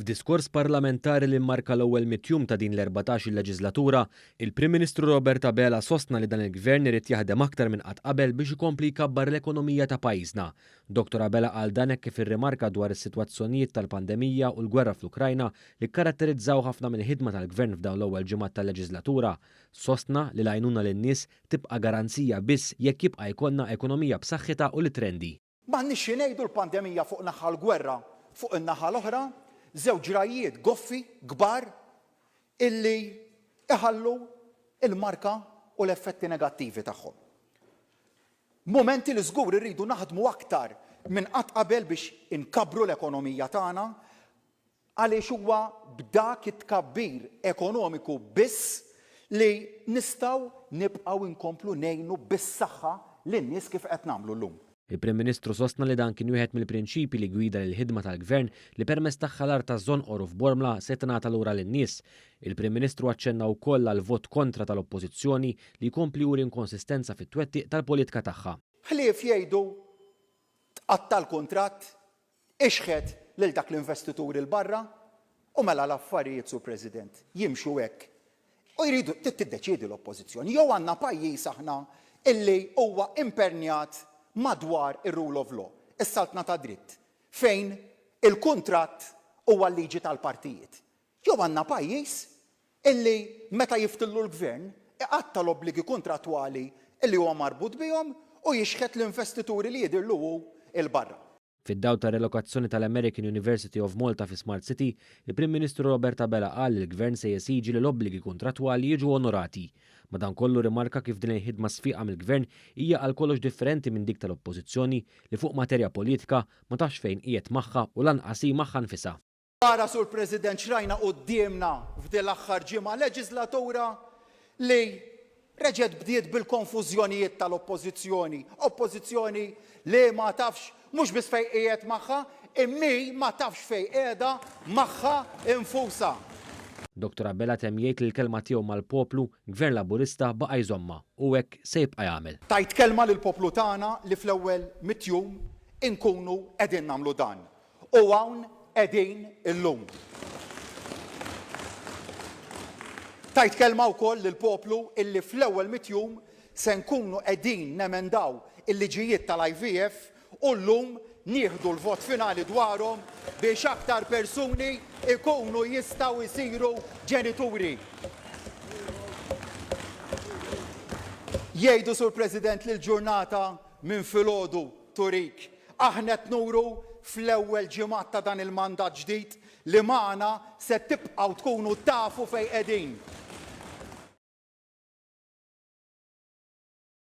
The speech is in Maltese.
F'diskors parlamentari li mmarka l-ewwel mitt jum ta' din l-erbatax-il leġiżlatura, il-Prim Ministru Robert Abela sostna li dan il-Gvern irid jaħdem aktar minn qatt qabel biex ikompli jkabbar l-ekonomija ta' pajjiżna. Dottor Abela qal dan hekk kif irrimarka dwar is-sitwazzjonijiet tal-pandemija u l-gwerra fl-Ukrajna li kkaratterizzaw ħafna mill-ħidma tal-Gvern f'dawn l-ewwel ġimgħat tal-leġiżlatura. Sostna li l-għajnuna lin-nies tibqa' garanzija biss jekk jibqa' jkollna ekonomija b'saħħitha u li trendi. M'għandniex xi ngħidu l-pandemija fuq naħa l-gwerra fuq in-naħa l-oħra, żewġ ġrajjiet goffi, kbar, illi iħallu l-marka u l-effetti negattivi tagħhom. Mumenti li żgur irridu naħdmu aktar minn qatt qabel biex inkabbru l-ekonomija tagħna, Għaliex huwa b'dak it-tkabbir ekonomiku biss li nistgħu nibqgħu nkomplu ngħinu bis-saħħa lin-nies kif qed nagħmlu llum. Il-Prim Ministru sostna li dan kien wieħed mill-prinċipji li ggwida lill-ħidma tal-Gvern li permezz tagħha l-art taż-Żonqor u f'Bormla se tingħata lura lin-nies. Il-Prim Ministru aċċenna wkoll għall-vot kontra tal-Oppożizzjoni li jkompli juri inkonsistenza fit-twettiq tal-politka tagħha. Ħlief jgħidu tqatta' l-kuntratt Ixħet lil dak l-investitur 'il barra u mela l-affarijiet, Sur President, jimxu hekk. U jridu, trid tiddeċiedi l-Oppożizzjoni. Jew għandna pajjiż aħna illi huwa impernjat madwar ir-rule of law, is-saltna tad-dritt, fejn il-kuntratt huwa l-liġi tal-partijiet. Jew għandna pajjiż illi meta jiftillu l-Gvern iqatta' l-obbligi kuntrattwali illi huwa marbut bihom u jixħet l-investituri li jidhirlu hu 'l barra. Fid-dawl tar-relokazzjoni tal-American University of Malta fi Smart City, il-Prim Ministru Robert Abela qal li l-Gvern se jesiġi li l-obbligi kuntrattwali jiġu onorati. Madankollu rrimarka kif din il-ħidma sfiqa mill-Gvern hija għal kollox differenti minn dik tal-Oppożizzjoni li fuq materja politika ma tafx fejn qiegħed magħha u lanqas hi magħha nfisha. Ara Sur President x'rajna quddiemna f'din l-aħħar ġimgħa, leġiżlatura li reġgħet bdiet bil-konfużjonijiet tal-Oppożizzjoni, Oppożizzjoni li ma tafx mhux biss fejn qiegħed magħha, imma hi ma tafx fejn qiegħda magħha nfusha. Dottor Abela temm jgħid li l-kelma tiegħu mal-poplu, Gvern Laburista baqa' jżommha u hekk se jibqa' jagħmel. Tajt kelma lill-poplu tagħna li fl-ewwel mitt jum inkunu qegħdin nagħmlu dan. U hawn qegħdin illum. Tajt kelma wkoll lill-poplu illi fl-ewwel mitt jum se nkunu qegħdin nemendaw il-liġijiet tal-IVF u llum nieħdu l-vot finali dwarhom biex aktar persuni jkunu jistgħu jsiru ġenituri. Jgħidu, Sur President, li l-ġurnata minn filgħodu turik. Aħna qed nuru fl-ewwel ġimgħat ta' dan il-mandat ġdid li magħna se tibqgħu tkunu tafu fejn qegħdin.